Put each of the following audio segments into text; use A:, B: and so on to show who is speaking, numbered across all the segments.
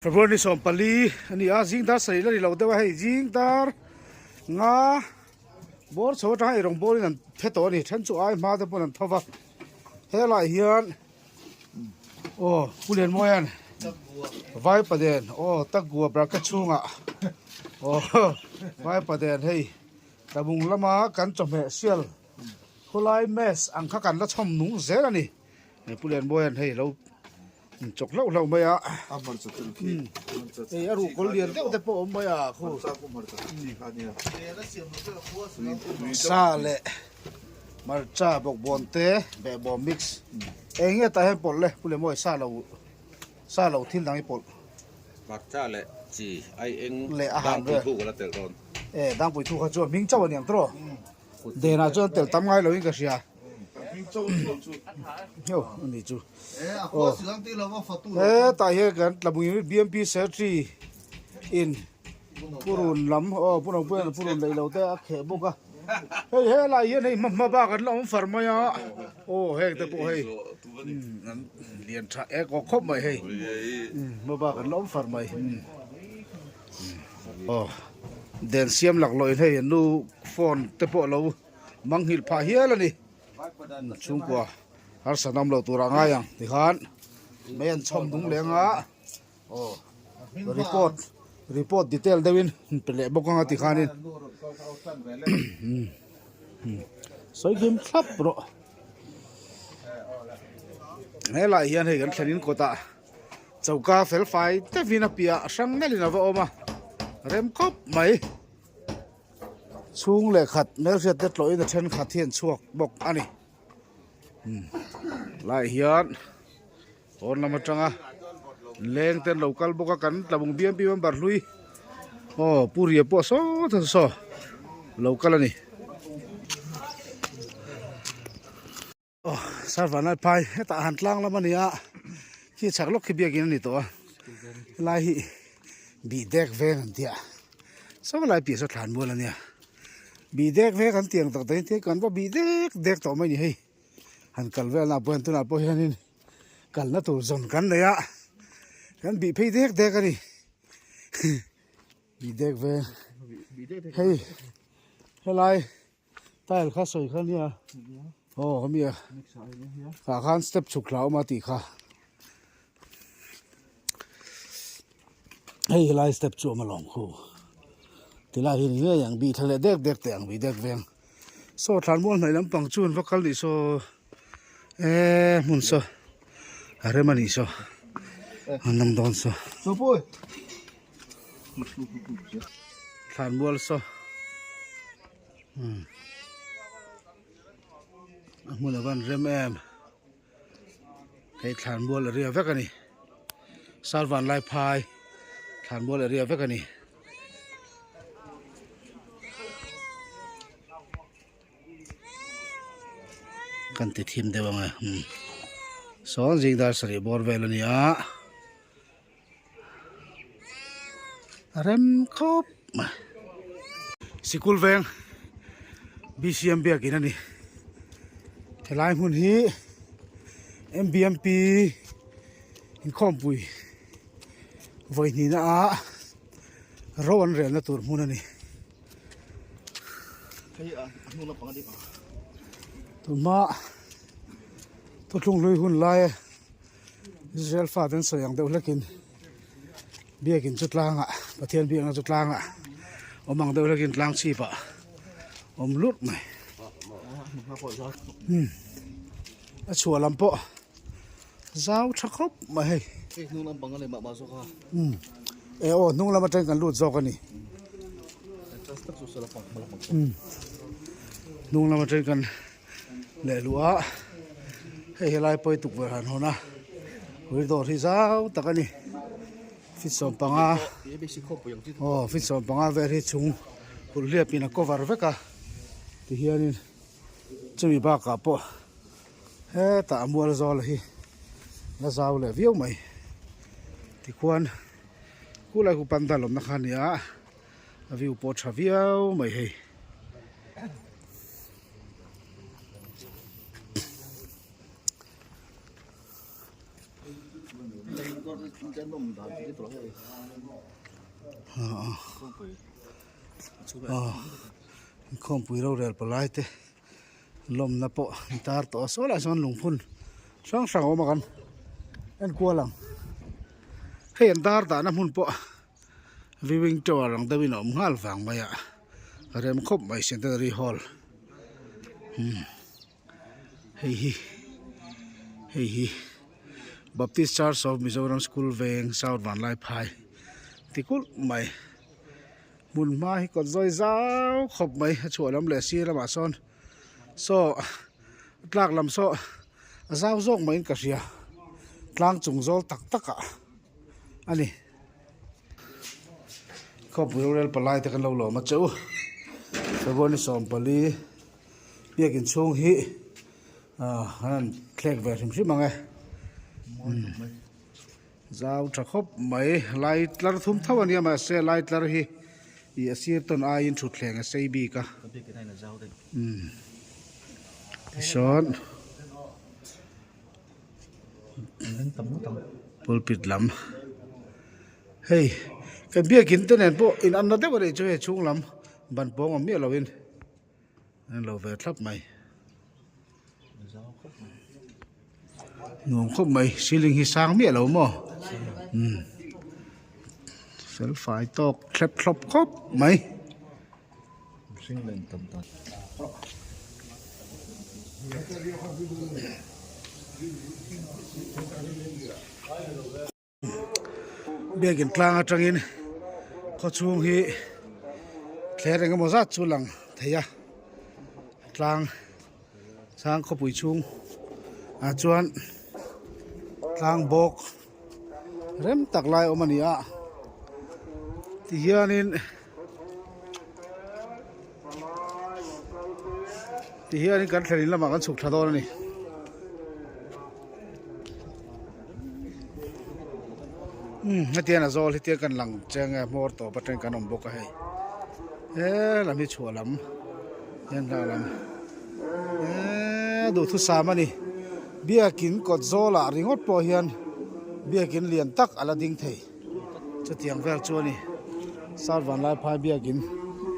A: February ni 14 a ni a, zing dar sarih la ri lo deuh a hei zing dar nga bawr chho atanga eirawng bawlin an phe tawh a ni then chu ai hma te pawn an tho va helaiah hian aw Pu Lianmawia'n Vaipaden aw Takgua bracket chhungah aw Vaipaden hei tlabung lama kan chawhmeh sial khawlai mess ang kha kan la chhawm nung zel a ni Pu Lianmawia'n hei lo Chawk hlauh hlauh mai a.
B: A hmarcha tel khi.
A: Hei a ruhkawl lian deuh te pawh a awm mai a khu.
B: Hmarcha pawh hmarcha chi kha ania.
A: Sa leh hmarcha bawkbawn te behbawm mix. Eng nge tah hian pawlh le Pu Lemawi sa lo sa lo thil dang i pawlh.
C: Hmarcha leh chi ai eng
A: leh a han
C: dangpui thu ka la telh dawn.
A: E dangpui thu kha chu a hming chauh a niang tawh. Denah chuan tel tam ngai loin ka hria. Heuh a nih chu. Aw hetah hian kan tlabung in BMP secretary in purun lam aw pu Nopui purun daih lo te a kheh bawk a. Hei helai hian hei hma hma bak an la awm far mai a. Aw heng te pawh hei an lian tha ek awk khawp mai hei. Hma bak an la awm far mai. Aw den siam laklawh in hei an nu phone te pawh lo manghilh phah hial a ni chhungkua harsa nawm loh tur ah ngai ang tikhan mei an chhawm dung leng a aw report report detail deuh in pe leh bawk ang a tikhan in sawi kim thlap rawh helai hian hei kan thlen in kawt ah. Choka fel fai deuhin a piah hrang nalhin a va awm a, rem khawp mai. Chhung leh khat hmelhriat te tlawhin a thenkhat hi an chhuak bawk a ni. Laiah hian pawn lam atanga leng te an lo kal bawk a, kan tlabung biam biam an barhlui aw Pu Ria pawh saw ta saw lo kal a ni. Aw Sarvanai phai hetah han tlang lam a ni a khi chhak lawk khi biakin a ni tawh a helai hi bih dek veng an tia saw lai piah saw thlan mual a nia bih dek vek an tiang tak daih te kan va bih dek dek tawh mai a ni hei han kal vel na pawh hian tunah pawh hianin kalna tur zawn kan nei a kan bih phei dek dek a ni bih dek veng hei helai. Tile kha sawi kha nia aw hemi a tah khan step chhuk hla awm a tih kha hei helai step chu a awm alawm khu tilai hi ni ngei ang bih thla leh dek dek teh ang bih dek veng saw thlan mual hnaih lampang chu an va kal nih saw eee hmun saw a rem a nih saw an lam dawn saw thlan mual saw. A hmun a van rem em hei thlan mual area vek a ni Sarvan lai phai thlan mual area vek a ni. Kan ti thim deuh ang e sawn zing dar sarih bawr vel a ni a. Rem khawp mai. Sikul veng BCM biakin a ni. Helai hmun hi MBMP inkhawmpui vawi hnihna ah ro an relna tur hmun a ni. Tunhma thuthlung hlui hun lai Israel fate an sawi ang deuh hlekin biakin chu tlangah Pathian biakna chu tlangah awm ang deuh hlekin tlang chhipah awm lut mai hmm a chhuah lam pawh zau tha khawp mai hei hmm e aw hnung lam atangin kan lut zawk a ni hmm hnung lam atangin kan. Leh luh a hei helai pawh hi tukverh han hawn a ui dawr hi zau tak a ni feet 15 aw feet 15 vel hi chung kulh hliap in a cover vek a tihianin chumi bakah pawh hetah a mual zawl hi la zau leh viau mai tikhuan khulai khu pandal awmna kha a ni a a view pawh a tha viau mai hei. Inkhawmpui rorel palai te lawmna pawh an tar tawh a saw lai sawn lungphun hrang hrang a awm a kan enkual ang hei an dar dahna hmun pawh viewing tower ang deuhin a awm nghal vang mai a rem khawp mai centenary hall umm hei hi hei hi Baptist Church of Mizoram School veng South Vanlaiphai ti kulh mai. Hmun hma hi kawt zawi zau khawp mai a chhuah lam leh sir lamah sawn saw tlak lam saw a zau zawk maiin ka hria tlang chung zawl tak tak ah a ni. Khawpui rorel palai te kan lo lawm a che u February 14 biakin chhung hi ah an han thlek ve hrim hrim ang e. Zau tha khawp mai, lai tlar thum tho a nia mahse lai tlar hi ih a sir tawn aiin thutthleng a sei bik a umm tisawn pulpit lam hei kan biakin te nen pawh in anna deuh a nih chu hei chhung lam ban pawng awm miah loin an lo ve thlap mai. Nuam khawp mai ceiling hi sang miah lo maw umm fel fai tawk thlep thlawp khawp mai. Biakin tlang atangin khaw chhung hi thler eng emaw zat chu lang thei a tlang sang khawpui chhung ah chuan tlang bawk rem tak lai a awm a ni a tihianin tihianin kan thlen in lamah kan chhuk thla dawn a ni. Umm hetiang a zawl hi tiang kan lang chiang e hmawr tawp atang kan awm bawk a hei he lam hi chhuah lam hian hlak lam eee duhthusam a ni biakin kawt zawlah ringawt pawh hian biakin lian tak a la ding thei chutiang vel chu a ni sar vanlai phai biakin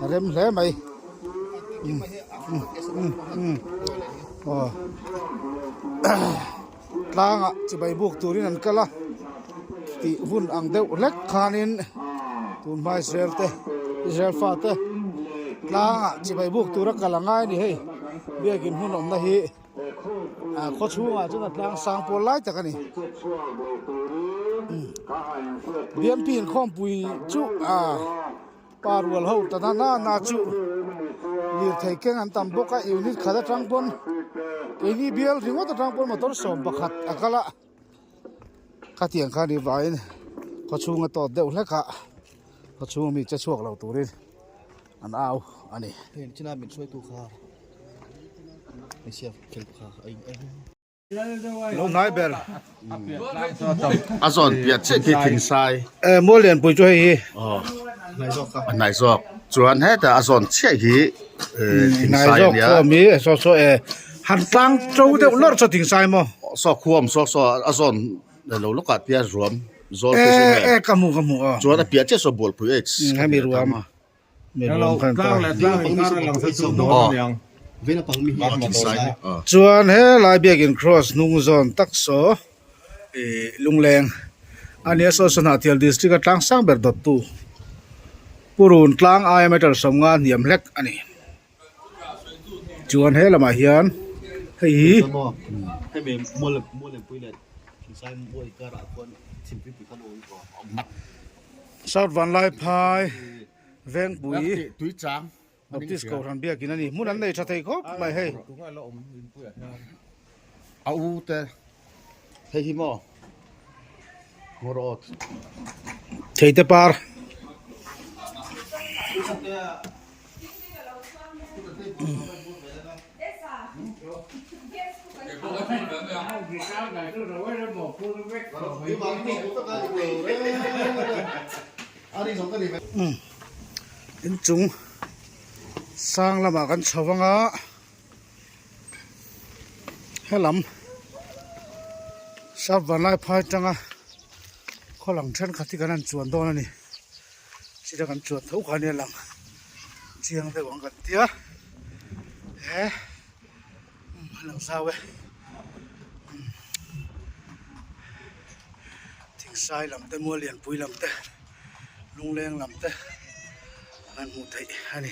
A: a rem hle mai umm umm umm umm aw. Tlangah chibai buk turin an kal a tih hun ang deuh hlek khanin tunhma Israel te Israel fate tlangah chibai buk tura kal a ngai a ni hei biakin hmun awmna hi ah khaw chhungah chuan a tlang sang pawl lai tak a ni BMP inkhawmpui chu ah. Pa rual ho ta na na chu lirthei keng an tam bawk a unit khat atang pawn keini bial ringawt atang pawn motor 11 a kal a khatiang khan i vaiin khaw chhung a tawt deuh hlek a khaw chhung ami che chhuak lo turin an au a ni. Lo hnai ber.
C: A zawn piah chiah khi thingsai.
A: Eh mual lianpui chu hei hi.
C: Aw. A hnai zawk. Chuan hetah a zawn chiah hi thingsai a nia.
A: Hnai zawk khawm hi saw saw eh han tlang to deuh lawrh chu thingsai maw.
C: Saw khuam saw saw a zawn lo lawkah tia ruam zawl phei chu
A: nge. Eh ka hmu ka hmu aw.
C: Chuan a piah chiah saw bualpui H.
A: Hemi ruam. Chuan helai biakin cross hnung zawn tak saw ih lungleng a nia saw saw Hnahthial district a tlang sang ber dawttu purun tlang aia meter 50 hniam hlek a ni. Chuan he lamah hian hei hi South Vanlaiphai Vengpui Baptist Kohhran biakin a ni. Hmun an nei tha thei khawp mai hei.
C: A u te hei hi maw hmawr awt.
A: Theite par. Inchung sang lamah kan chho ang a helam sap vanlai phai atanga. Khaw lang thenkhat hi kan han chuan dawn a ni. Sira kan chuan tho kha nia lang chiang deuh ang kan tia he a lang zau e thingsai lam te mual lianpui lam te lungleng lam te an hmuh theih a ni.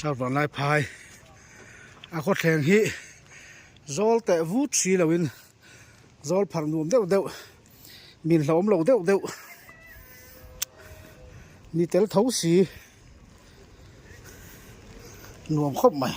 A: Sarvanlai phai a khawthleng hi zawl teh vut si loin zawl pharh nuam deuh deuh min hlauhawm lo deuh deuh ni tel tho si nuam khawp mai.